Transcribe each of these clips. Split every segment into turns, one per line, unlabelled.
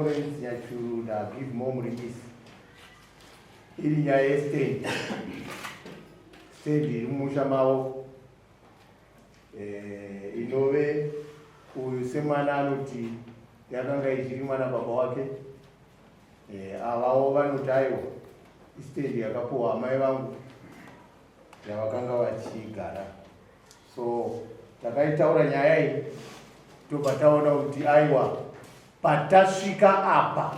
Lawrence Nyachuru naGivemore Muringisi, iri nyaya yestendi, stendi iri mumusha mavo, inove uyu semwana anoti yakanga ichirimwa nababa wake. Avawo vanoti aiwa, istendi yakapuwa amai vangu yavakanga vachigara. So takaitaura nyaya iyi, tobva taona kuti aiwa, patasvika apa,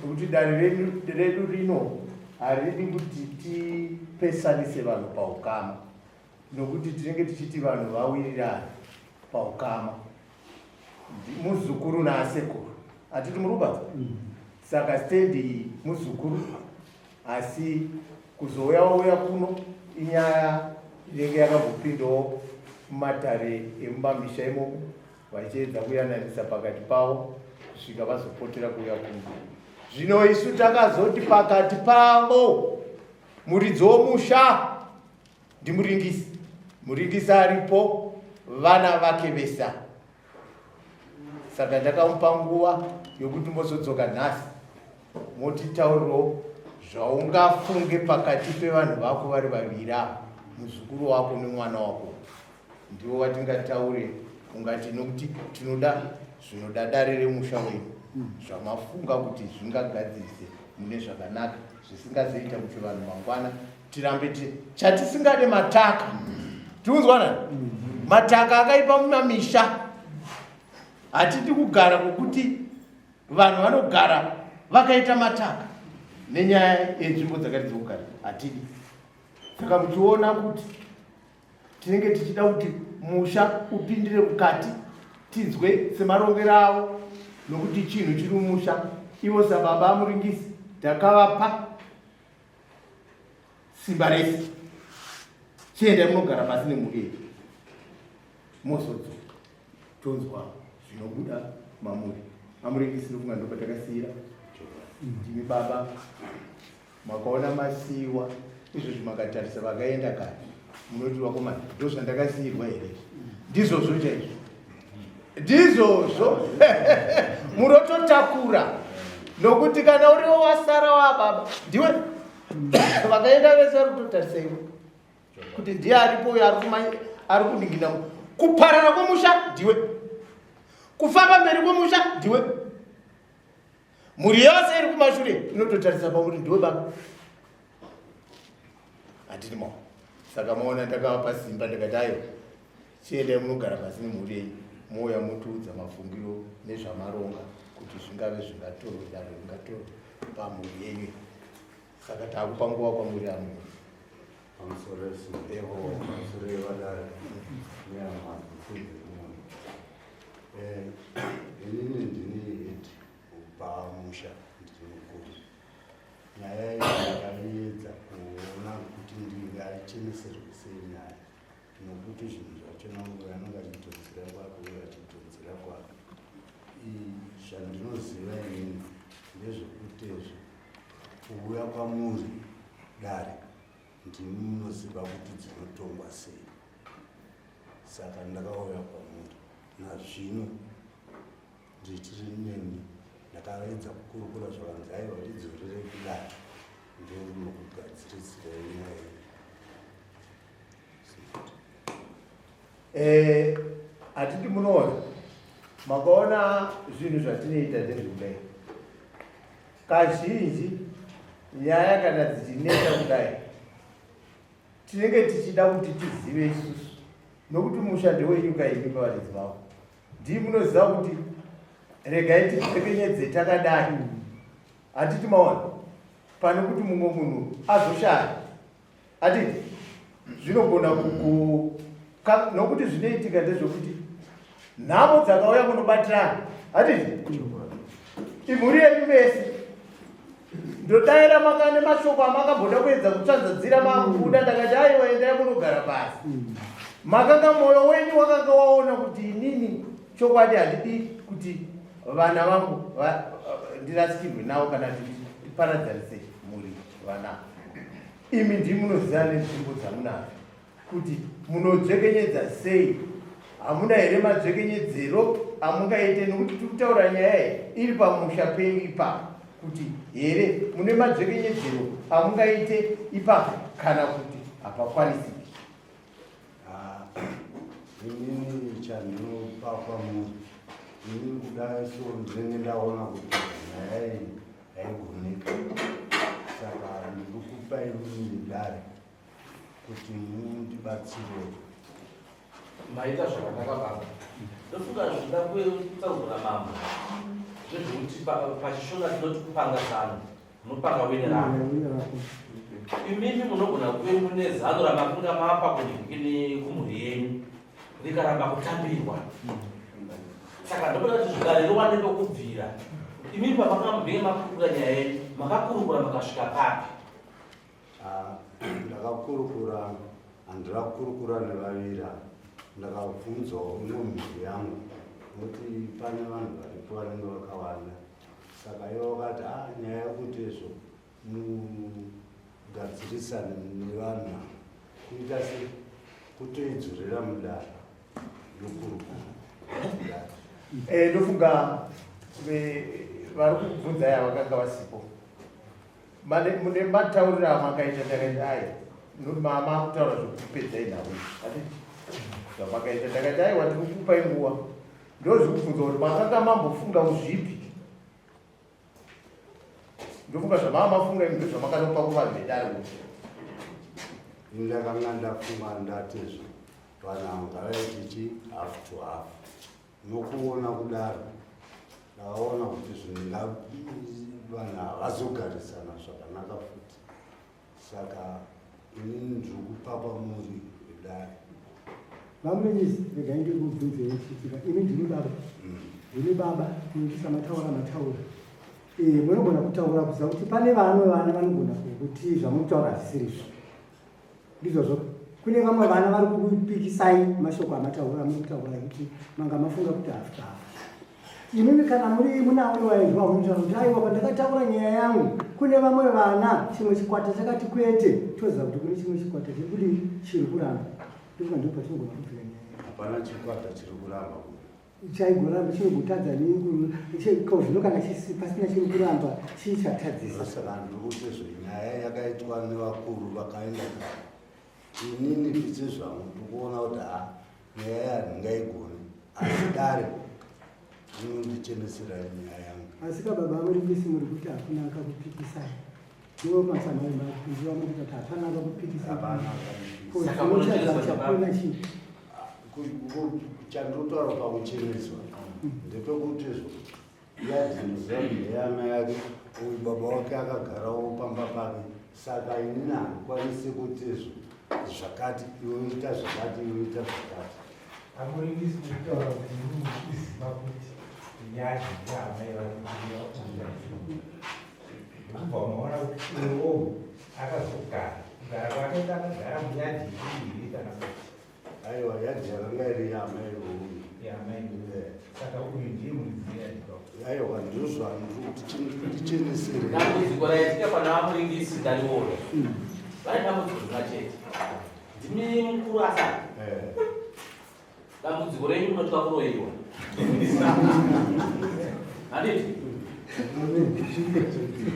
nekuti dare redu rino haridi kuti tipesanise vanhu paukama, nokuti tinenge tichiti vanhu vawirirane paukama, muzukuru naasekuru, hatiti murubata? Saka stendi iyi muzukuru, asi kuzouya wauya kuno inyaya inenge yakambopindawo mumatare emumamisha imomo, vachiedza kuyananisa pakati pavo kusvika vazopotera kuuya kuno. Zvino isu takazoti pakati pavo muridzi womusha ndiMuringisi. Muringisi aripo, vana vake vesa. Saka ndakamupa nguva yokuti mbozodzoka nhasi, motitaurirawo zvaungafunge pakati pevanhu vako vari vaviri ava, muzukuru wako nemwana wako, ndivo vatingataure ungati, nokuti tinoda zvinoda dare remusha wenyu, zvamafunga kuti zvingagadzirise mune zvakanaka, zvisingazoita kuti vanhu mangwana tirambe chatisingade mataka. Tiunzwana mataka akaipa mumamisha. Hatidi kugara kwokuti vanhu vanogara vakaita mataka nenyaya yenzvimbo dzakati dzokugara, hatidi. Saka muchiona kuti tinenge tichida kuti musha upindire mukati, tinzwe semarongero avo, nokuti chinhu chiri mumusha. Ivo sababa aMuringisi takavapa simba rese, chiendai munogara pasi nemhuri yedu, mozodzoka tonzwa zvinobuda mamuri. AMuringisi, nokunga ndopatakasiyira. Ndimi baba, makaona masiyiwa izvozvi, makatarisa vakaenda kare, munoti vakomana, ndo zvandakasiyirwa here izvi? Ndizvozvo chaizvo, ndizvozvo munototakura, nokuti kana uriwo wasara wababa ndiwe, vakaenda vese vari kutotarisa iwe kuti ndiye aripo uyo ari kudingina kuparara kwemusha ndiwe, kufamba mberi kwemusha ndiwe, mhuri yose iri kumashure inototarisa pamuri, ndiwe baba, hatiti mao? Saka maona ndakavapa simba, ndikati ayo, chiendai munogara pasi nemhuri yenyu, mouya motiudza mafungiro nezvamaronga kuti zvingave zvingatorwe, daro ringatorwe pamhuri yenyu. Saka taakupa nguva kwamuri amu.
Pamusoro eho, pamusoro evadare nehama dzekumunhu, inini ndini head pamusha, ndiri mukuru. Nyaya iyi ndakaiedza kuona kuti ndingaicheneserwe sei nyaya, nokuti zvinhu zvacho nanguva anonge achidhonzera kwake uye achidhonzera kwake. Zvandinoziva inini ndezvekuti ezvo kuuya kwamuri dare, ndimi munoziva kuti dzinotongwa sei. Saka ndakauya kwamuri, nazvino ndichiri nemi. Ndakaedza kukurukura, zvakanzi aiwa, ndidzorere kudare, ndorinokugadzirisira nyaya iyi.
Hatiti munoona, makaona zvinhu zvatinoita ndezvekudai. Kazhinji nyaya kana dzichinetsa kudai, tinenge tichida kuti tizive isusu, nokuti musha ndewenyuka, imi pavaridzi vavo ndii munoziva kuti regai tipfekenyedze takadai, hatiti maona? Pane kuti mumwe munhu azoshaya, hatiti? Zvinogona kuku nokuti zvinoitika ndezvekuti nhamo dzakauya munobatirana, hatiti? Imhuri yenyu mese. Ndodaira makane mashoko amakamboda kuedza kutsvanzadzira makubuda, ndakati aiwa, endai munogara pasi. Makanga mwoyo wenyu wakanga waona kuti inini chokwadi handidi kuti vana vangu ndirasikirwe navo kana kuti tiparadzarise mhuri vana. Imi ndii munoziva nenzvimbo dzamunadzo kuti munodzvekenyedza sei. Hamuna here madzvekenyedzero amungaite nokuti tiri kutaura nyaya iyi iri pamusha penyu ipapo kuti here mune madzvekenyedzero amungaite ipapo kana kuti hapakwanisiki?
Ah, inini chandinopa kwamuri inini kudai so ndinenge ndaona kuti nyaya iyi haigoneka saka ndiri kupa inini dare kuti mundibatsire.
Maita zvakanaka baba. Ndofunga zvida kutaurwa namambo ndezvekuti pachishona tinoti kupanga zano munopanga wine rako. Imimi munogona kuve mune zano ramakunga mapa kumhuri yenyu rikaramba kutambirwa. Saka ndokuda kuti zvigare riwane pekubvira. Imimi pamakambenge makurukura nyaya yenyu makakurukura makasvika papi?
Ah, ndakakurukura handina kukurukura nevaviri ava ndakabvunzawo umwe mhuri yangu nokuti pane vanhu varipo vanenge vakawanda saka ivo vakati a ah, nyaya yekuti izvo mugadzirisane nevanhu ava kuita se kutoidzorera mudare yokurukura.
Eh, ndofunga vari kukubvunzai avakanga vasipo Mune matauriro amakaita ndakaita ai mama kutaura zvekupedzai nhau handiti zvamakaita ndakaita aiwa tiri kukupai nguva ndozvikubvunza kuti makanga mambofunga zvipi ndofunga zvamava mafunga imi ndozvamakanopa kuvanhu vedare kuti
ndakanga ndafunga ndatizvo vanhu avo ngavaite chi half to half Nokuona kudaro ndakaona kuti zvinhu vanhu havazogarisana zvakanaka futi saka inini ndiri kupa kwamuri vedare.
Vamunyisi regai ndikubvunzei chiitika imi ndimi baba ndimi baba munoitisa mataura mataura eh, munogona kutaura kuziva kuti pane vamwe vana vanogona kuti zvamukutaura hazvisirizvo Ndizvozvo. Kune vamwe vana vari kukupikisai mashoko amataura amuri kutaura ekuti manga mafunga kuti hafu hafu. Imimi kana muri munawo wainzwa munotaura kuti aiwa pandakataura nyaya yangu kune vamwe vana chimwe chikwata chakati kwete toziva kuti kune chimwe chikwata chiri kudii chiri kuramba. Ndikuva ndipo patinogona kubvira nyaya.
Hapana chikwata chiri kuramba.
Chaigoramba chinogotadza nei zvino kana pasina chiri kuramba chii chatadzisa?
Saka ndiri kuti zvenyaya yakaitwa nevakuru vakaenda kare inini nditse zvangu ndikuona kuti ha nyaya yandingaigoni asi dare rinondichenesera nyaya yangu.
Asi kababa muri vese muri kuti hakuna akakupikisai ndivo masanaimakuziva muri kuti hapana akakupikisai
Hapana.
Saka munocheneswa
chakuna chii?
Chandinotaura pakucheneswa ndepekuti izvo yadhinoziva ndeyana yake uyu baba wake akagarawo pamba pake saka inini handikwanisi kuti izvo zvakati iwe ita zvakati iwe ita zvakati.
Amuringisi kutaura kuti muchiziva kuti nyaya yaamai vari kuuya ndokubva maona kuti uyowo akazogara kugara kwake akagara muyadhi iri kana kuti
Aiwa yadhi yakanga iri yaamai vouyu.
Yaamai vouyu. Saka uyu ndiye muridzi weyadhi pa.
Aiwa ndizvo zvandiri kuti ndichenesere.
Dambudziko raitika pana vamuringisi ndariona. Vane dambudziko rimwe chete. Ndimi mukuru asa.
Eh.
Dambudziko renyu munotya kuroyiwa. Handiti?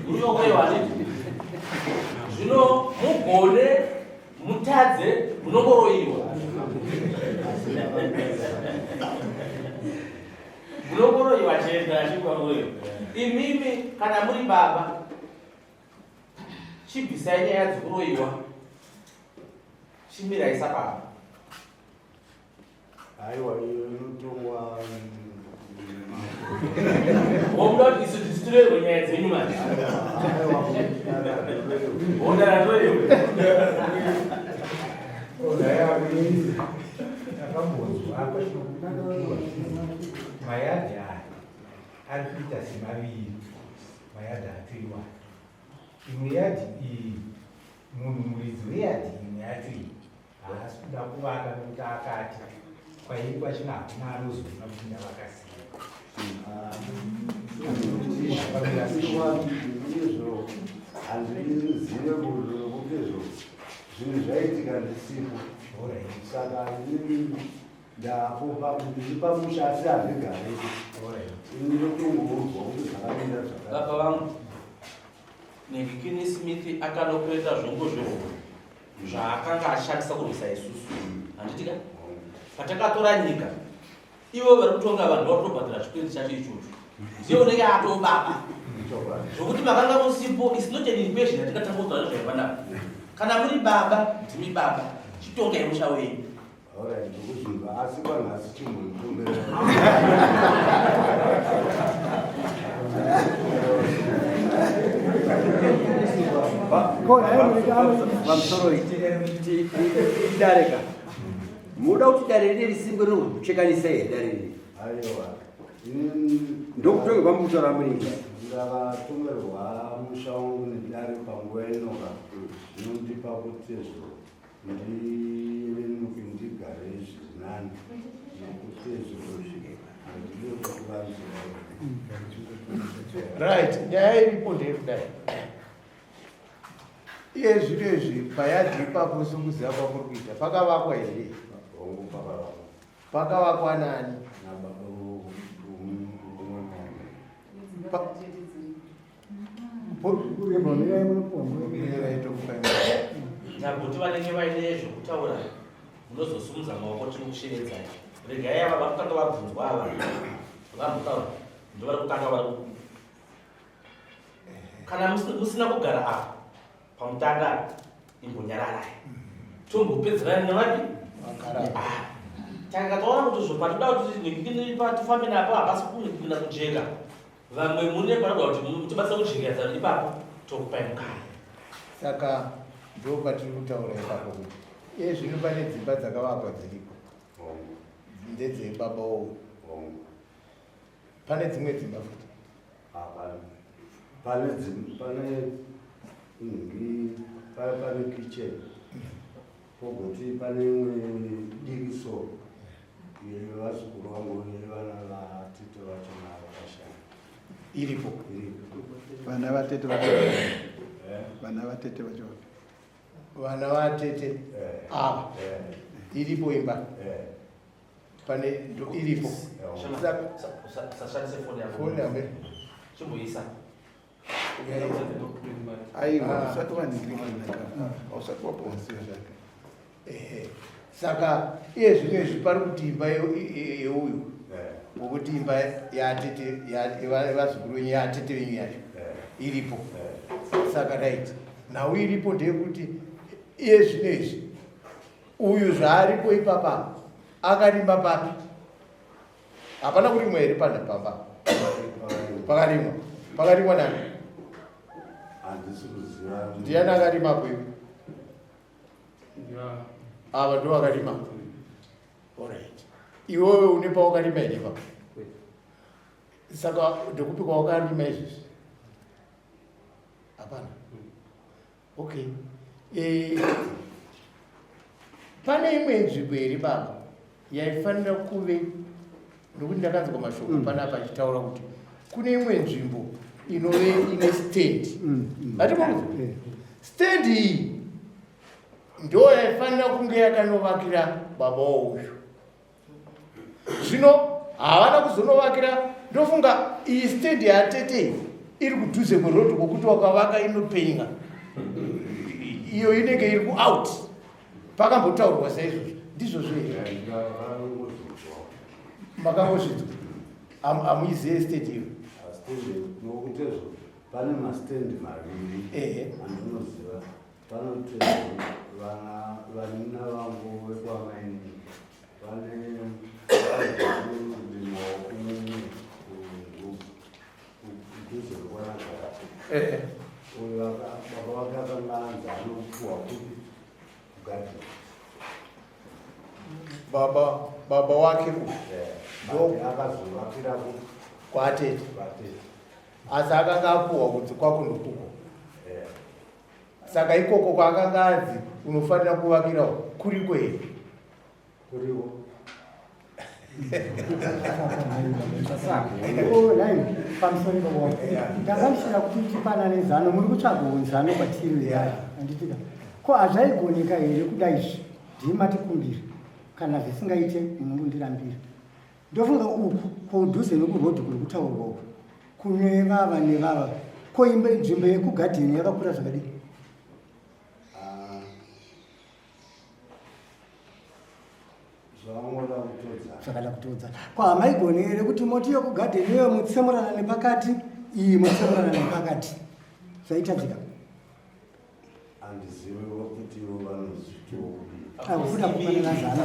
Munokuroyiwa handiti? Zvino mugone mutadze munongoroyiwa. Munongoroyiwa chete achikwaroyiwa. Imimi kana muri baba chibvisai nyaya dzekuroyiwa chimirai sababa.
Aiwa iyo inotongwa.
Womuda kuti isu tisitorerwe nyaya dzenyu manje. Honda ratorewe.
Takambonzwa apa mayadhi aya ari kuita semaviri mayadhi acho iwayo imwe yadhi iyi munhu muridzi weyadhi imwe yacho iyi Haasi kuda kuvaka nekuti akati kwairi kwachina hakuna anozoona kuti ndavaka sei.
Izvo handizive kuti izvo zvinhu zvaitika ndisipo saka inini. Ndapo ndiri pamusha asi handigareki. Ndinotongourwa kuti zvakamira zvakadai.
Baba vangu, Nehikini Smith akanokureta zvombo zvehondo zvaakanga ashandisa kurwisa isusu. Handiti ka? Patakatora nyika, ivo vari kutonga vanhu vari kutobhadhara chikwereti chacho ichocho. Ndiye unenge atobaba. Zvokuti makanga musipo is not an equation yatingatanga kutaura nezvayo panapa. Kana muri baba, ndimi baba. Chitongai musha wenyu.
Alright, ndokuzvinzwa asi kwanhasi chimbonditomberera.
Pamusoro idare ka muda kuti dare rine risimbe rinokuchekanisa here dare rine
Aiwa.
Ndokutonge kwamukutaura muringi.
Ndakatongerwa musha wangu nedare panguva inoka zvinondipa kuti zvo ndirenuke ndigare zviri nani nokuti zvo handide kuvanzira.
Right, nyaya iripo ndeyekudai. Iye zvino izvi payadhi ipapo sokuziva kwamuri kuita pakavakwa here?
Hongu, pakavakwa.
Pakavakwa nani?
Nababa vomumwe mwana.
Takuti vanenge vaine zvekutaura munozosumudza maoko tinokushevedzai. Regai ava vari kutanga vabvunzwa ava vambotaura ndovari kutanga vari kana musina kugara apa pamutanda imbonyararai tombopedzerana nevapi tanga taona kuti zvo patinoda kuti tifambe napo hapasi kuda kujeka vamwe mune panoda kuti mutibatsira kujekesa ipapo tokupai mukana.
Saka ndo patiri kutaura ipapo kuti iye zvino pane dzimba dzakavakwa dziripo ndedzebaba wowe, pane dzimwe dzimba futi
pane pane nhingi, pane kitchen, pogoti pane imwe diki so yevazukuru vangu nevana vatete vacho navakashanda
iripo.
Iripo.
Vana vatete vacho, vana vatete vacho?
Vana vatete ava iripo imba pane ndo iripo.
Usashandise foni yako.
Foni yambe.
Chimboisa.
Aiwa, usati waningirikana, hausati waponsiwa zvake.
Ehe. Saka iye zvino izvi pari kuti imba yeuyu wokuti imba yatete yevazukuru venyu yatete venyu yacho iripo. Saka right, nhau iripo ndeyekuti iye zvino izvi uyu zvaaripo ipapa akarima papi? Hapana kurimwa here pana pamba? Pakarimwa, pakarimwa nani?
Handisi kuziva.
Ndiani akarimapo iwe? Ava ndo vakarima. Alright, iwewe une pawakarima here ipapo? Saka ndekupi kwawakarima izvizvi? Hapana. Okay, pane imwe nzvimbo here baba yaifanira kuve, nokuti ndakanzwa mashoko panapa achitaura kuti kune imwe nzvimbo inove ine stand? Hatimokuzi stand iyi ndo yaifanira kunge yakanovakira baba wauyu. Zvino havana kuzonovakira. Ndofunga iyi stand yatete iyi iri kudhuze kwerodhi, kwokuti wakavaka inopenya, iyo inenge iri kuout. Pakambotaurwa saizvozvo, ndizvozvo here? Makangozvinzwa, hamuizive stand iyo?
Nokutezvo pane mastendi maviri andinoziva. Panoti vana vanina vangu vekwamaini vane kurima kumumwe kudhuze kwanagara. Uyu baba vake akanga anzi anopuwa kupi? Kugadheni.
Baba wake uyu?
Akazovakira
kwatete.
Kwatete.
Asi akanga apuwa kunzi kwako ndokuko. Saka ikoko kwaakanga anzi unofanira kuvakirawo kuriko here?
Kuriko.
Oh, nai pamusoro ipapo ndakandisira kuti tipanane zano. Muri kutsvaga zano kwatiri, handitika? Ko hazvaigoneka here kudai izvi ndimi matikumbira? Kana zvisingaite munongondirambira. Ndofunga uku kudhuze nekurodhi kuri kutaurwa uku kune vava nevava. Ko imba nzvimbo yekugadheni yakakura zvakadii?
Ah. Zvavangoda kutodzana.
Zvakada kutodzana. Ko hamaigoni here kuti moti yekugadheni iyoyo motsemurana nepakati iyi motsemurana nepakati. Zvaitadzika.
Handiziviwo kuti ivo vanozvitiwo kudii.
Akuda kupanana zano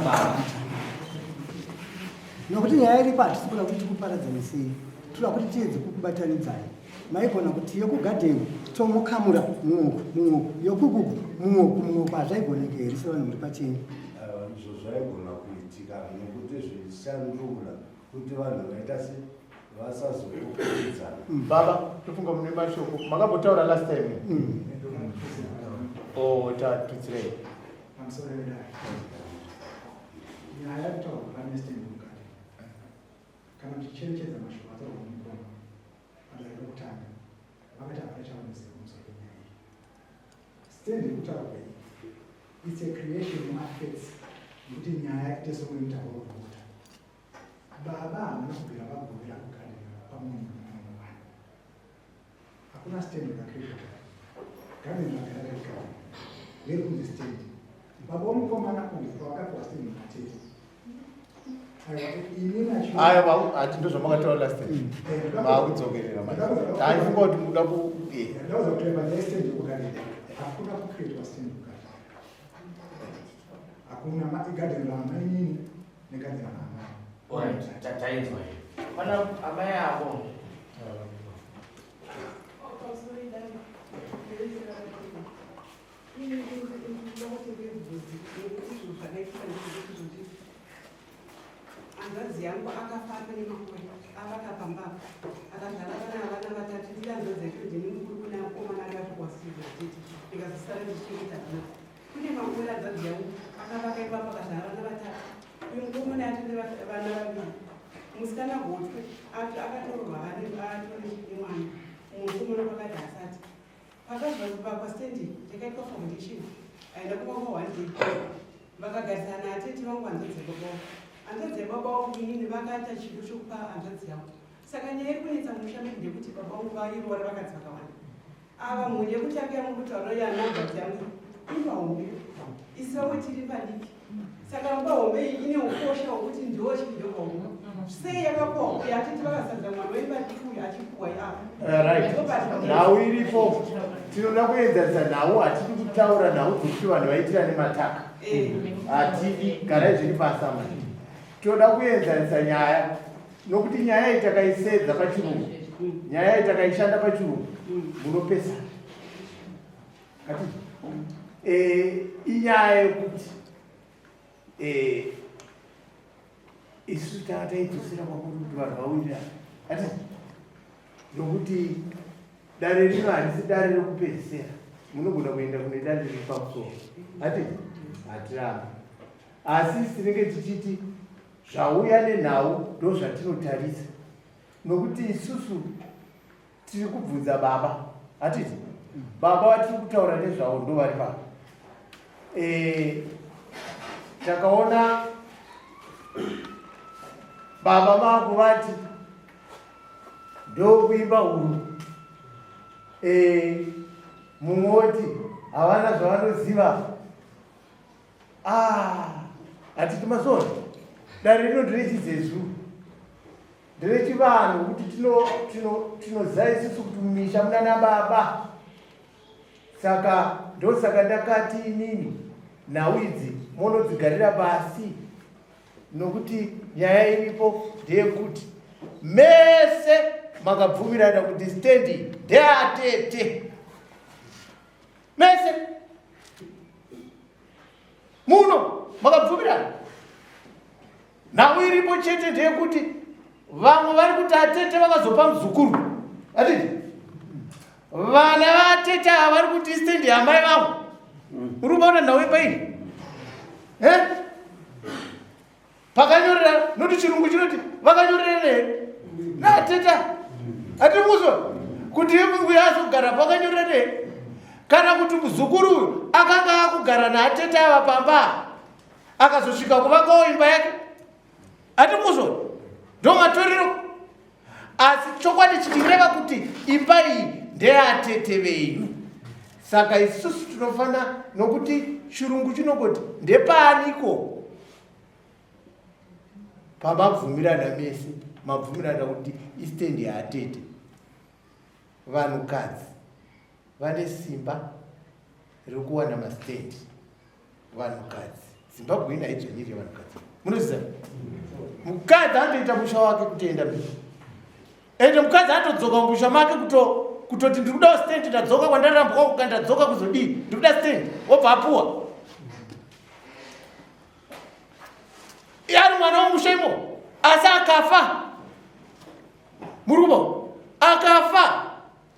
nokuti nyaya iripo hatisi kuda kuti tikuparadzanisei toda kuti tiedze kukubatanidzai maigona kuti yekugadheni tomukamura muoko muoko yokukuku muoko muoko hazvaigoneka here sevanhu muri pachenyu
Izvo zvaigona kuitika nokuti zvichishandura kuti vanhu vaita se vasazokokorodzana.
Baba, tofunga mune mashoko makambotaura last time. Oh, tatutsirei.
Pamusoro vedare. Nyaya yakutaurwa pane stand mukati. Kana tichicherechedza mashoko ataurwa nemukoma padare rokutanga, vakati havana chavanoziva pamusoro penyaya iyi. Stand iri kutaurwa iyi, it's a creation yemafacts yekuti nyaya ite somwe mutauro wemota. Baba havana kubvira vagovera kugadheni pamunhu nemumwe mwana. Hakuna stand rakacreatwa. Garden ragara riri garden. Riri kunzi stand. Baba womukomana uyu pavakapiwa stand natete. Aiwa ini nacho.
Aiwa, hati ndozvamakataura last time. Maakudzokerera manje. Taifunga kuti muda ku eh.
Ndauza kuti nyaya stand yekugarden. Hakuna kucreatwa stand yekugarden. Hakuna garden ramainini negarden ramai.
Alright, tainzwa iyo. Pana amai avo.
Hanzvadzi yangu akafamba nemakore avaka pamba apa akazvara vana vana vatatu ndiri hanzvadzi yacho ndini mukuru kune akomana akazvikwasirwa tete ndikazosara ndichichengeta vana kune makore hanzvadzi yangu akavaka ipapo akazvara vana vatatu uyu mukomana atine vana vaviri musikana gotwe akatorwa atori nemwana mukomana pakati asati pakazwa kuvakwa stendi yakaitwa foundation aenda kuvakwa one day vakagarisana atete vangu hanzvadzi yababa wangu hanzvadzi yababa wangu inini vakaita chido chokupa hanzvadzi yangu saka nyaya iri kunetsa mumusha medu ndekuti baba vangu vairora vakadzi vakawanda ava mhuri yekutanga yamukutaura yanhanzvadzi yangu imba hombe isu vamwe tiri padiki saka imba hombe iyi ine ukosha hwekuti ndiwo chidyo hombe sei yakapuwa uyu atiti vakasadza mwana weimba diki uyu achipuwa iapa
Right. Nhau iripo tinoda kuenzanisa nhau, hatidi kutaura nhau dzekuti vanhu vaitira nemataka. Hatidi, garai zviri pasi amai. Tinoda kuenzanisa nyaya nokuti nyaya iyi takaisedza pachirungu, nyaya iyi takaishanda pachirungu, munopesana. Hatidi. Eh, inyaya yekuti eh, isu tanga taidzosera kwakuri kuti vanhu vawirirana ati nokuti dare rino harisi dare rekupedzisera munogona kuenda kune dare riri pamusoro ati hatirambi asi tinenge tichiti zvauya nenhau ndozvatinotarisa nokuti isusu tiri kubvunza baba hatiti baba vatiri kutaura nezvavo ndo vari pano e, takaona baba makuvati ndokuimba huru e, mumwe woti havana zvavanoziva ah, hatiti masona dare rino nderechizezuru nderechivanhu kuti tinoziva isusu kuti mumisha munana baba saka ndosaka ndakati inini nhau idzi monodzigarira pasi nokuti nyaya iripo ndeyekuti mese makabvumirana kuti stendi ndeatete mese muno makabvumirana Nhau iripo chete ndeyekuti vamwe vari kuti atete vakazopa muzukuru atete vana vatete ava vari kuti istendi yamai vangu uri kuona nhau yepaini eh? pakanyorera noti chirungu chinoti vakanyorera here naateta hatimuzwa kuti uyo azogara pakanyorera here kana kuti muzukuru uyu akanga akugara naatete ava pamba. Akazosvika kuvakawo imba yake. Hatikuzvo ndomatorero. Asi chokwadi chichireva kuti imba iyi ndeyatete venyu. Saka isusu tinofana nokuti chirungu chinongoti ndepaaniko pamabvumirana mese mabvumirana kuti istendi yaatete. Vanhukadzi vane simba rekuwana mastendi. Vanhukadzi Zimbabwe ina haidzvanyirire vanhukadzi, munoziva mukadzi anotoita musha wake kutoenda mberi, ende mukadzi anotodzoka mumusha make kutoti ndiri kudawo stand, ndadzoka kwandarambwa kuka, ndadzoka kuzodii, ndiri kuda stand, wobva apuwa. Iye ari mwana womusha imo, asi akafa, muri kubo akafa.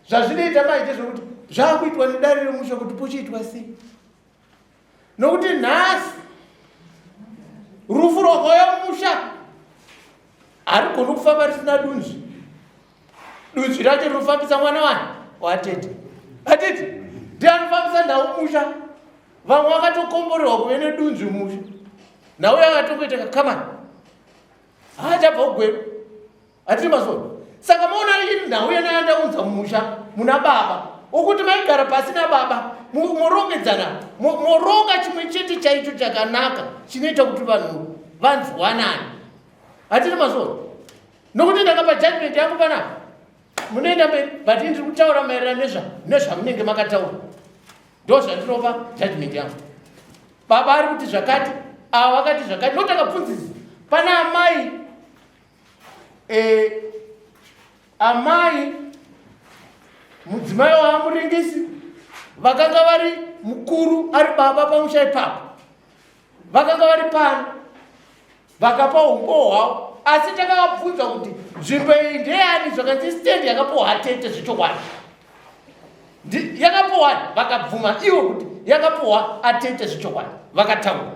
Zvazvinoita maite zvekuti zvakuitwa nedare remusha kuti pochiitwa sei, nokuti nhasi rufu rwakauya mumusha harigoni kufamba risina dunzvi. Dunzvi racho rinofambisa mwana wani watete, atete ndiye anofambisa nhau musha. Vamwe vakatokomborerwa kuve nedunzvi musha, nhau yakatongoita kakamani haachabva kugweru. Hatiri masoro. Saka maona iri nhau yana yandaunza mumusha muna baba okuti maigara pasi nababa morongedzana, moronga chimwe chete chaicho chakanaka chinoita kuti vanhu vanzwanane. Hatiri masoro, nokuti ndakapa judgment yangu panapa, munoenda mberi, but ndiri kutaura maererano nezvamunenge makataura, ndo zvandinopa judgment yangu. Baba ari kuti zvakati, ava vakati zvakati, nokuti akabvunzisa pana amai amai mudzimai waMuringisi vakanga vari mukuru ari baba pamusha ipapo, vakanga vari pano vakapa umbowo hwavo, asi takavabvunza kuti nzvimbo iyi ndeyani, zvakanzi stendi yakapuwa atete zvechokwadi, yakapuwa, vakabvuma ivo kuti yakapuwa atete zvechokwadi, vakataura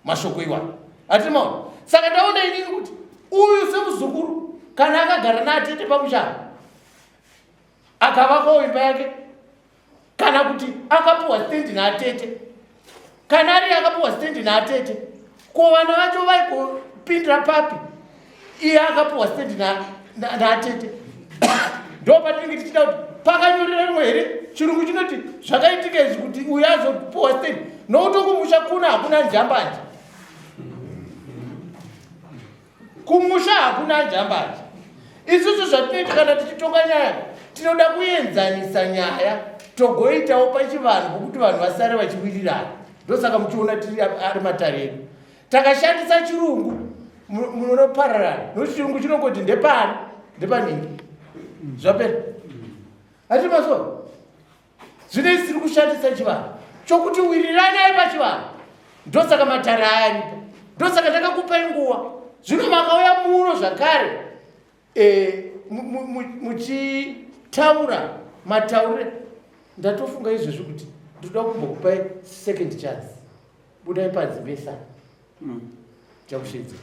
mashoko iwayo. Hatiri maona. Saka ndaona inini kuti uyu semuzukuru kana akagara naatete pamusha akavakawo imba yake, kana kuti akapuwa stendi naatete, kana ari akapuwa stendi naatete, ko vana vacho vaikopindira papi? Iye akapuwa stendi naatete. Ndo patinenge tichida kuti pakanyorera rimwe here chirungu chinoti zvakaitika izvi kuti uyu azopuwa stendi, nokuti kumusha kuna hakuna njambanja, kumusha hakuna njambanja. Isusu zvatinoita kana tichitonga nyaya, tinoda kuenzanisa nyaya, togoitawo pachivanhu pokuti vanhu vasare vachiwirirana. Ndosaka muchiona tiri ari matare edu takashandisa chirungu, munopararana, nokuti chirungu chinongoti ndepani ndepaningi, zvapera. Hati masoro zvino isi tiri kushandisa chivanhu chokuti wiriranai pachivanhu. Ndosaka matare aya aripo, ndosaka ndakakupai nguva. Zvino makauya muno zvakare muchitaura mataurire, ndatofunga izvezvi kuti ndoda kumbokupai second chance. Budai panze mesa chakushedza.